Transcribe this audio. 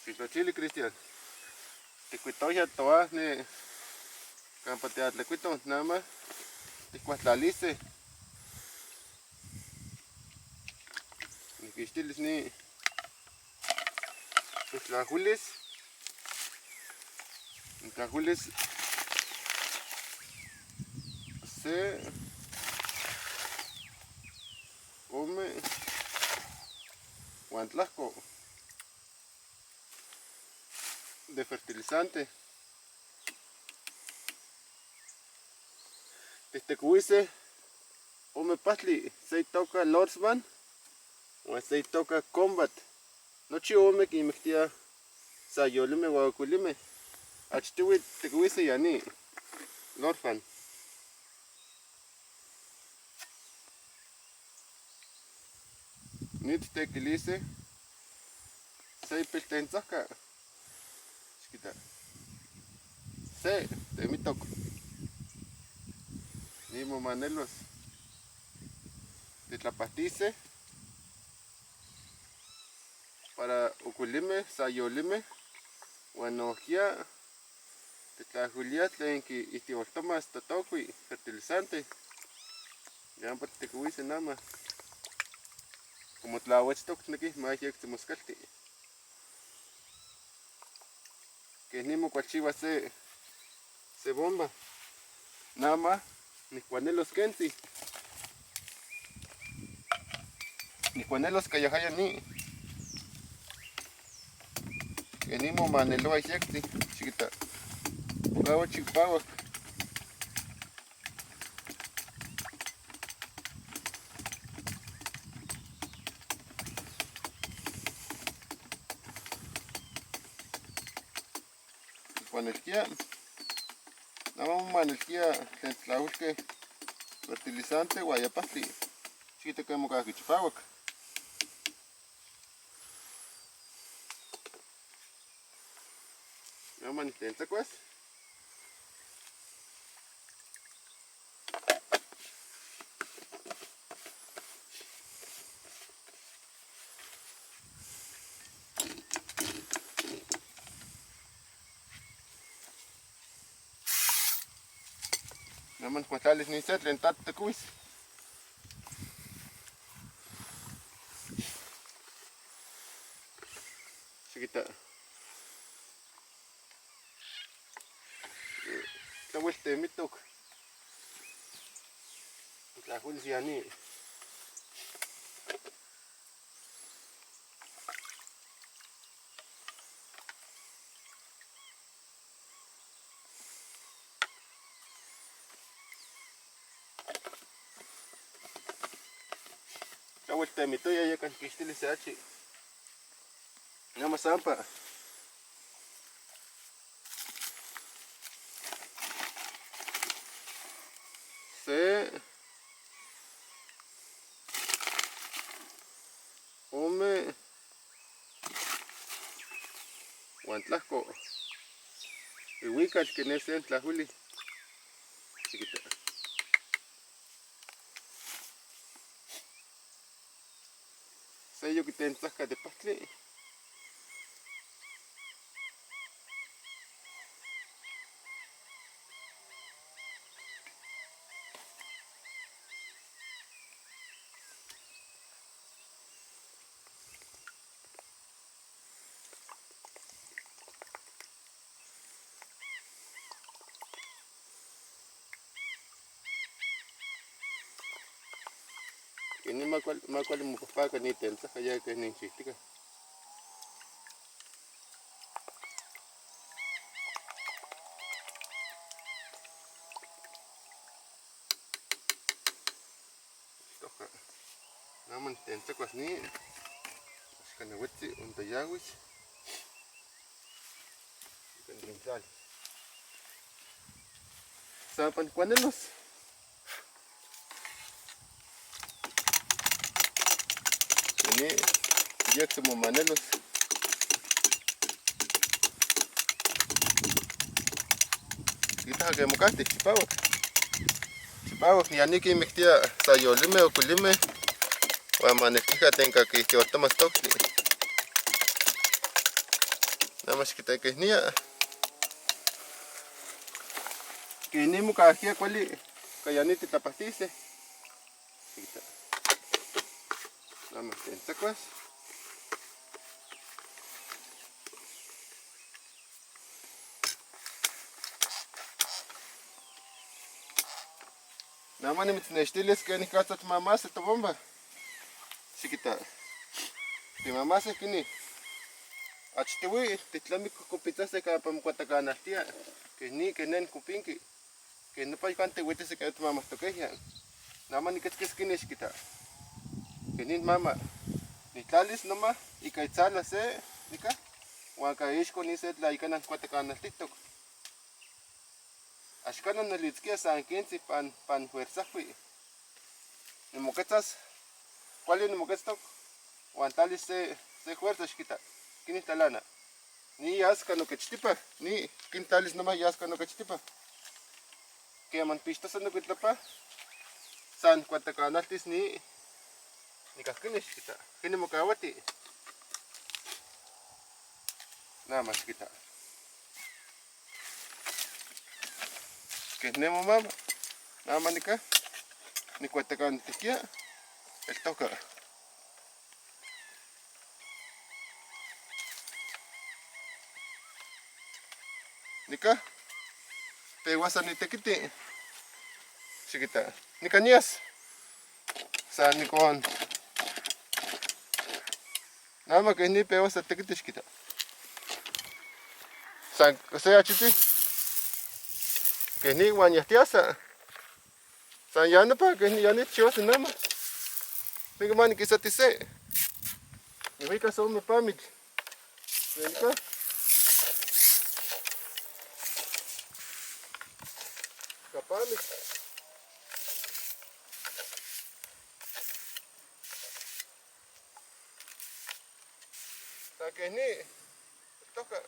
Xijtlachili, Cristian. Ticuitoya toa ne campa teatlecuito nama ticuatlalise. Niquixtilis ni tlajulis. Tlajulis se ome huan tlajco de fertilizante. Tijtecohuise ome pajtli, se itoca Lorsban huan se itoca Combat. Nochi ome quinmictia sayolime huan ocuilime. Achtihui tecohuise ya ni Lorsban. Ni tijtequilise se ipiltentzajca. Chiquita. Se temitoc. Ni momanelos. Titlapajtise para ocuilime, sayolime, huan nojquiya titlajuilia tlen quiihtioltomas totocui, fertilizante. Ya ompa titecohuise nama. Como tlahuechtoc tnequih ma yec timoscalti. Quej ni mocualchiua se bomba. Nama nijcuanelos quentzi. Nijcuanelos cayajaya ni. Quej ni momaneloa yectzi, chiquita. Mocaua chipauac. Cuanelquia, nada más manelquia tlen tlaulque fertilizante guayapastli, chiquita que mocaja chipauac. Nada más nitentzacuas. Nada más cuatales ni se tlen tat tecuis. Chiquita. Tlahuel temitoc. Tlajulis ya ni. Tlahuel temitoya ya kan quixtilis se achi. Nada más zampa. Se ome huan tlajco. Ihuical que ne se tlajuli. Chiquita. Sello que tentzajca de pajtli. Que ni ma cual mopajpaca ni tentzaja ya que ni chihtica. Toca. Nada más tentzacuas ni. Axcanahuetzi ontayawis. Sapan cuanelos. Ni yec momanelos. Quita que mocate, chipauac. Chipauac, ya ni quimictia sayolime o culime. Huan maneltija tenka quihtioltomas toctli. Nama xikita keh nia. Keh ni mokajkia kuali ka ya ni titlapahtise. Xikita. Nama tentzakuas. Nama nimitznextilis kenikatza tmamase tobomba. Xikita. Timamase kini. Achtihui titlami kupitzase kampa mokuatakanaltia. Keh ni keh ne nikupinki. Keh nopa ijkon tihuitisi ken timamahtokeyan. Nama niketzkis kini xikita. Keh nin mama. Nitlalis noma ika itzala se nika. Huan ka ixko ni se tlaikanan kuatakanaltihtok. Axkanan nelitzkia san kintzi pan fuerzajui. Nimoketzas, kuali nimoketztok, huan tlalis se fuerza xikita. Kini tlalana. Ni yaska nokechtipa, ni kin tlalis noma yaska nokechtipa. Keman pixtosa nokuitlapa, san kuatakanaltis ni nikahkini xikita. Kini mokawati. Nama xikita. Keh ne momama, nama nika, nikuatakanaltihkia, eltoka. Nika, pehuasa nitekiti. Xikita, nika nias. San nikon. Nama keh ni pehuasa tekiti xikita. San se achiti. Keh ni huan yahtiasa. San ya nopa keh ni ya nitchiuas nama. Nika ma nikisati se. Nihuikas ome pamitl. Se nika. Kapamitl. San keh ni. Toka.